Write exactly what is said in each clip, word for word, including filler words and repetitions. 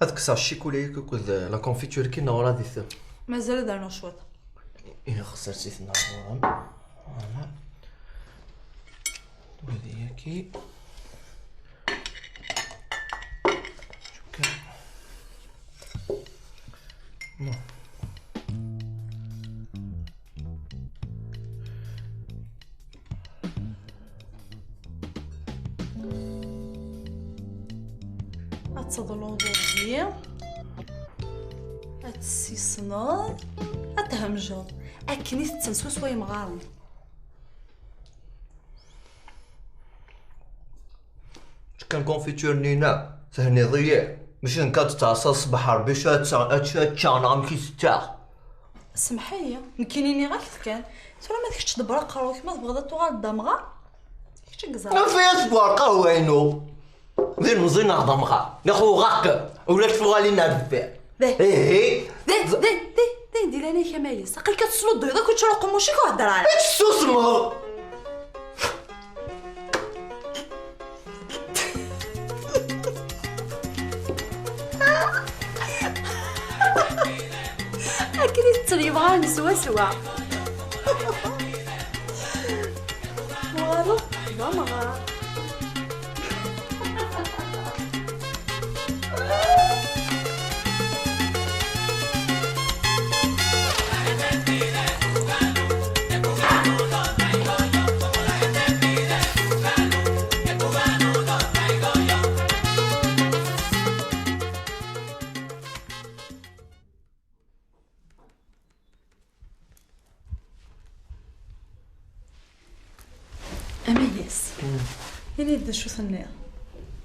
Ad kkseɣ ccikula-agi akked la confiture-agi neɣ ur ad iten? Mazal ad rnuɣ cwiṭ. Ixeṣṣer si tneɣ ɣur-m. Voilà. Wadi-agi. Cukkeɣ. Bon. Ad teḍluḍ urdi, ad tessisneḍ, ad themjeḍ. Akken i tetten swaswa yemɣaren. Kan confiture-nni-ina, thenniḍ-iyi. Mačči d nekk ad tettɛassaḍ ṣṣbeḥ Rebbi, ad tt-, ad tt-, ad ččeɣ neɣ amek i tettaɣ? Semmeḥ-iyi, nekkini nniɣ-ak-t kan. Tura ma d kečč ḍebber aqerru-k, ma tebɣiḍ ad tuɣaleḍ d amɣar, kečč i yeẓran. Anef-iyi ad sweɣ lqahwa-inu. D ilemẓi neɣ d amɣar? Neɣ uɣeɣ-k ulac tuɣalin ar deffir. Deh. Ihi. Deh, deh, deh, deh, di leɛnaya-k a Mayes. Aql-ik ad tesnudduyeḍ akk, ččur uqemmuc-ik u hedder ara. Ad tessusmeḍ. Akken i tetten yemɣaren swaswa. Uɣaleɣ d amɣar. Amayas. Ini-d d acu tenniḍ.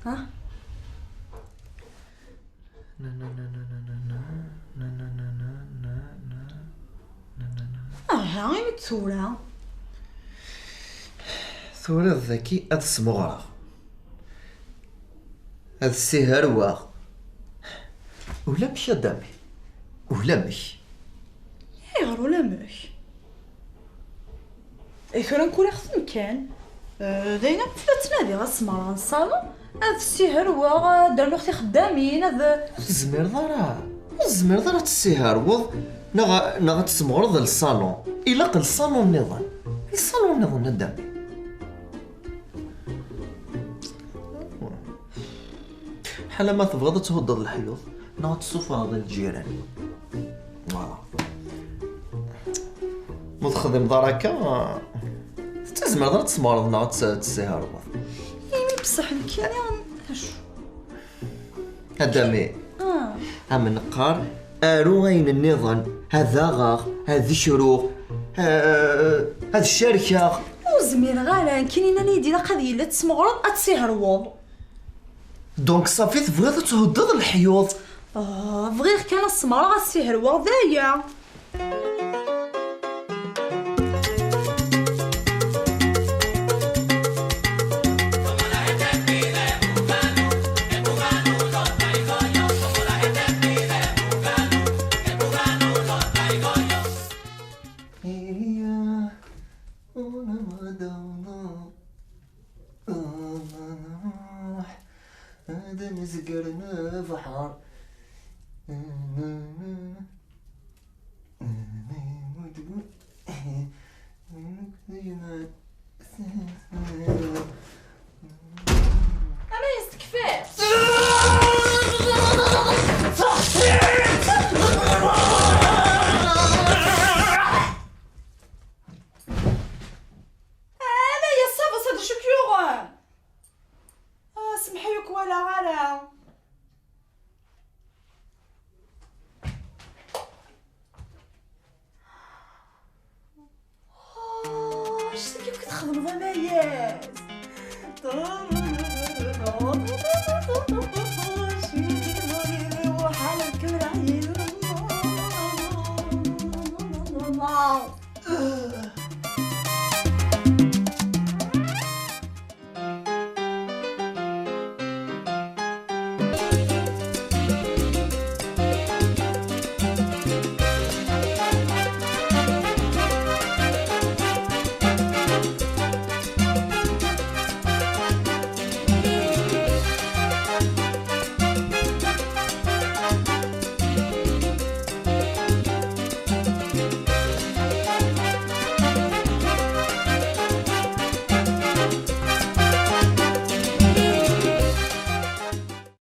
Ha? Aha, ini-d tura. Tura dagi ad smuɣreɣ. Ad ssiherweɣ. Ulamek a Dami. Ulamek. Ayɣer ulamek? Eh, tura mkul ixten kan. Eh, d ayen akk la ttnadiɣ, ad smeɣreɣ ṣṣalon, ad ssiherweɣ, ad d-rnuɣ tixeddamin, ad... Ur tezmireḍ ara. Ur tezmireḍ ara ad tessiherweḍ neɣ, neɣ ad tesmeɣreḍ lṣalon. Ilaq lṣalon nniḍen. Lṣalon nniḍen a Dami. Ḥala ma tebɣiḍ ad thuddeḍ leḥyuḍ neɣ ad tessufɣeḍ i lǧiran. Voilà. Ma texdimeḍ ara akka, tettazmreḍ ad tesmeɣreḍ neɣ ad tt-, ad tessiherweḍ. Imi beṣṣeḥ nekkini, acu? A Dami, ah, am neqqar, aru ayen nniḍen, ad aɣeɣ, ad kruɣ, eh, ad cerkeɣ. Ur zmireɣ ara, nekkini nnan-iyi-d ilaq ad yili ad tesmeɣreḍ, ad tessiherweḍ. Donc, ṣafi, tebɣiḍ ad thuddeḍ leḥyuḍ? Ah, bɣiɣ kan ad smeɣreɣ, ad ssiherweɣ, d aya. Ad nruḥ ad nezger lebḥer. Amayes, tekfiḍ! Amayes, ṣabeṣ, d acu k-yuɣen? Ah, semmeḥ-iyi, ur k-walaɣ ara. Oh, acu-agi akk i txedmeḍ, Amayes? Ṭṭum,